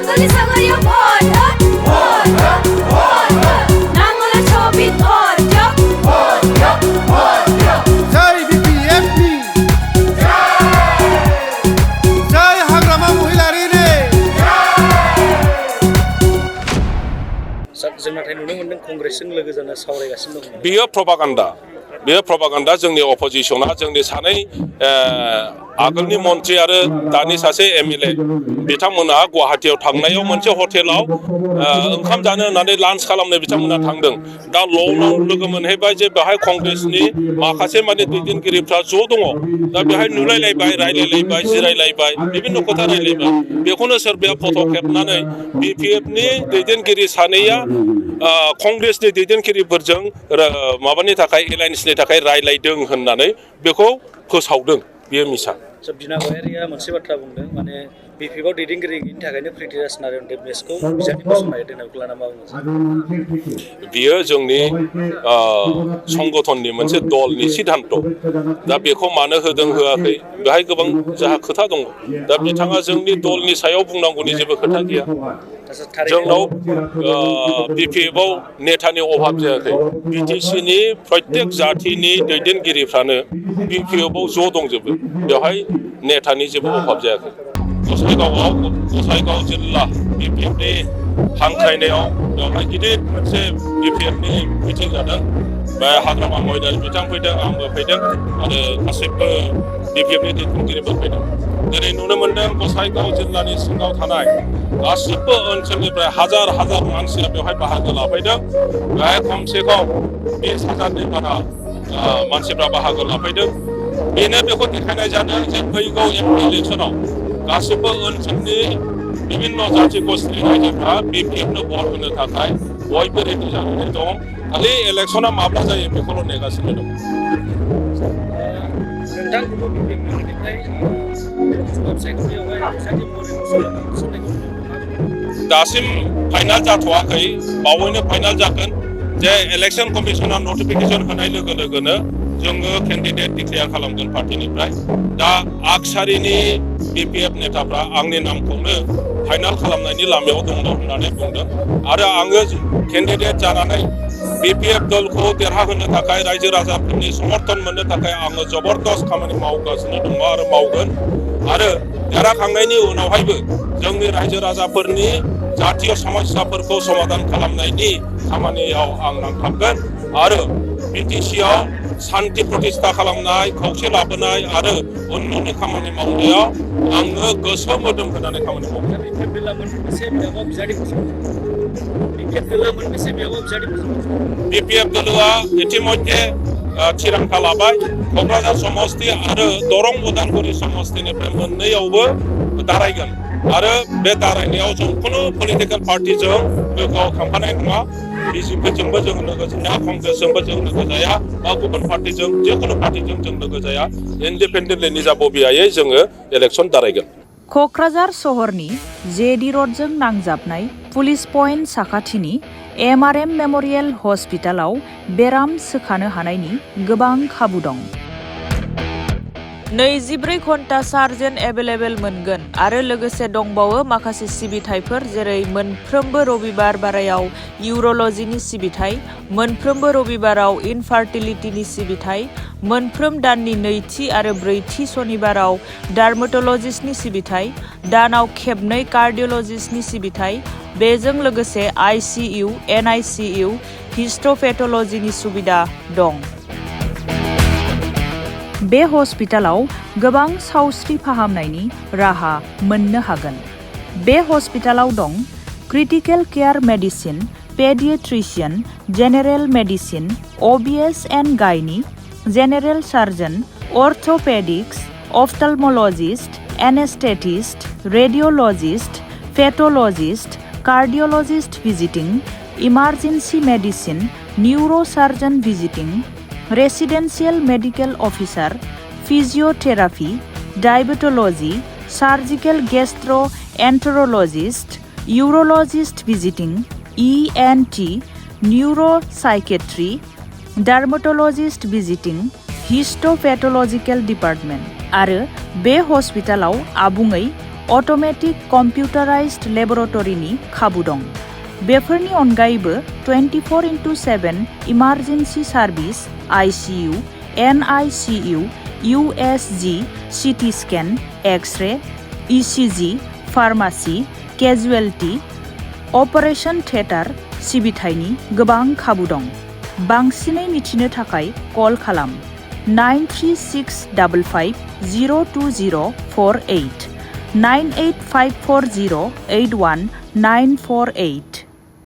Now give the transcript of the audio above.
Angoli Sagoria Bodo, Bodo, Bodo. Nangola Chobit Orjo, Bodo, Bodo. Jai BPFP, Jai Hagrama Muhilarine. जों नाथाय नुनो मोनदों कंग्रेसजों लोगो जाना सावरायगासिनो दं। बेयो प्रपागान्डा जोंनि अपोजिशना जोंनि सानै आगोलनि मन्त्रि आरो दानि सासे एमएलए बिथांमोना गुवाहाटीयाव थांनायाव मोनसे हटेलाव ओंखाम जानो होननानै लान्च खालामनो बिथांमोना थांदों। दा ल'नाव लोगो मोनहैबाय जे बेहाय कंग्रेसनि माखासे माने दैदेनगिरिफ्रा ज' दङ। दा बेहाय नुलायलायबाय, रायलायलायबाय, जिरायलायबाय, बिभिन्न खोथा रायलायबाय। बेखौनो सोरबाया फट' खेबनानै बिपिएफनि दैदेनगिरि सानैया कंग्रेसनि दैदेनगिरिफोरजों माबानि थाखाय एलायन्सनि थाखाय रायलायदों होननानै बेखौ फोसावदों। बेयो मिसा। बिना गयारिया मोनसे बाथ्रा बुंदों, माने बिपिएफआव दैदेनगिरिनि थाखायनो प्रिथिराज नारायण देबनेसखौ बिजाबनि फसंनाय दोननाय लाना मा बुङो? बियो जोंनि संगठननि मोनसे दलनि सिद्धान्त। दा बेखौ मानो होदों होआखै बेहाय गोबां जोंहा खोथा दङ। दा बिथाङा जोंनि दलनि सायाव बुंनांगौनि जेबो खोथा गैया। जोंनाव बिपिएफआव नेतानि अभाब जायाखै। बिटिसिनि प्रत्येक जाथिनि दैदेनगिरिफ्रानो बिपिएफआव ज' दंजोबो। बेवहाय नेतानि जेबो अभाब जायाखै। गसाइगाव जिल्ला बिपिएफनि हांख्रायनायाव बेवहाय गिदिर मोनसे बिपिएफनि मिटिं जादों। बे हाग्रामा महिलारि बिथां फैदों, आंबो फैदों आरो गासैबो बिपिएफनि दैदेनगिरिफोर फैदों। दिनै नुनो मोन्दों गसाइगाव जिल्लानि सिङाव थानाय गासिबो ओनसोलनिफ्राय हाजार हाजार मानसिया बेवहाय बाहागो लाफैदों। बेहाय खमसे खम 20,000नि बारा मानसिफ्रा बाहागो लाफैदों। बेनो बेखौ देखायनाय जादों जे फैगौ इलेक्सनाव गासिबो ओनसोलनि बिभिन्न जाथि गस्थिनि रायजोफ्रा बिपिएफनो भट होनो थाखाय बयबो रेडि जानानै दं। खालि इलेक्सना माब्ला जायो बेखौल' नेगासिनो दं। दासिम फाइनाल जाथ'वाखै, बावैनो फाइनाल जागोन। जे इलेक्सन कमिसना नटिफिकेसन होनाय लोगो लोगोनो जोङो केन्डिडेट डिक्लेयार खालामगोन पार्टिनिफ्राय। दा आगसारिनि बिपिएफ नेताफ्रा आंनि नामखौनो फाइनाल खालामनायनि लामायाव दङ होननानै बुंदों आरो आङो केन्डिडेट जानानै बिपिएफ दलखौ देरहाहोनो थाखाय रायजो राजाफोरनि समर्थन मोननो थाखाय आङो जबरदस्त खामानि मावगासिनो दङ आरो मावगोन। आरो देरहाखांनायनि उनावहायबो जोंनि रायजो राजाफोरनि जातीय समस्याफोरखौ समाधान खालामनायनि खामानियाव आं नांथाबगोन आरो बिटिसिआव शान्ति प्रतिष्ठा खालामनाय, खौसे लाबोनाय आरो उन्नयननि खामानि मावनायाव आङो गोसो मोदोम होनानै खामानि मावगोन। बिपिएफ दलआ इतिमध्ये थिरांथा लाबाय। क'क्राझार समस्ति आरो दरं उदालगुरि समस्तिनिफ्राय मोननैयावबो दारायगोन आरो बे दारायनायाव जों खुनु पलिटिकेल पार्टिजों लोगोआव थांफानाय नङा। बिजेपिजोंबो जों लोगो जाया, कंग्रेसजोंबो जों लोगो जाया, बा गुबुन पार्टिजों जिखुनु पार्टिजों जों लोगो जाया। इन्डिपेन्डेन्टलि निजा बबियायै जोङो इलेक्सन दारायगोन। क'क्राझार सहरनि जेडि रडजों नांजाबनाय पुलिस पइन्ट साखाथिनि एमआरएम मेम'रियेल हस्पिटालाव बेराम सोखानो हानायनि गोबां खाबु दं। 24 घन्टा सार्जेन एभेलेबेल मोनगोन आरो लोगोसे दंबावो माखासे सिबिथायफोर जेरै मोनफ्रोमबो रबिबार बारायाव इउर'लजिनि सिबिथाय, मोनफ्रोमबो रबिबाराव इनफार्टिलिटिनि सिबिथाय, मोनफ्रोम दाननि नैथि आरो ब्रैथि सनिबाराव डार्मेट'लजिस्टनि सिबिथाय, दानाव खेबनै कार्डिय'लजिस्टनि सिबिथाय, बेजों लोगोसे आइसिइउ, एनआइसिइउ, हिस्ट'पेथ'लजिनि सुबिदा दं। बे हस्पिटालाव गोबां सावस्रि फाहामनायनि राहा मोननो हागोन। बे हस्पिटालाव दं critical care medicine, paediatrician, general medicine, OBS and gynae, general surgeon, orthopaedics, ophthalmologist, anaesthetist, radiologist, pathologist, cardiologist visiting, emergency medicine, neurosurgeon visiting, residential medical officer, physiotherapy, diabetology, surgical gastroenterologist, urologist visiting, ENT, neuropsychiatry, dermatologist visiting, histopathological department आरो बे हस्पिटालाव आबुङै automatic कम्पिउटाराइज्ड लेबरेटरिनि खाबु दं। बेफोरनि अनगायैबो 24/7 emergency service, ICU, NICU, USG, CT scan, X ray, ECG, pharmacy, casualty, operation theatre सिबिथायनि गोबां खाबु दं। बांसिनै मिथिनो थाखाय कल खालाम 9365502048 9854081 948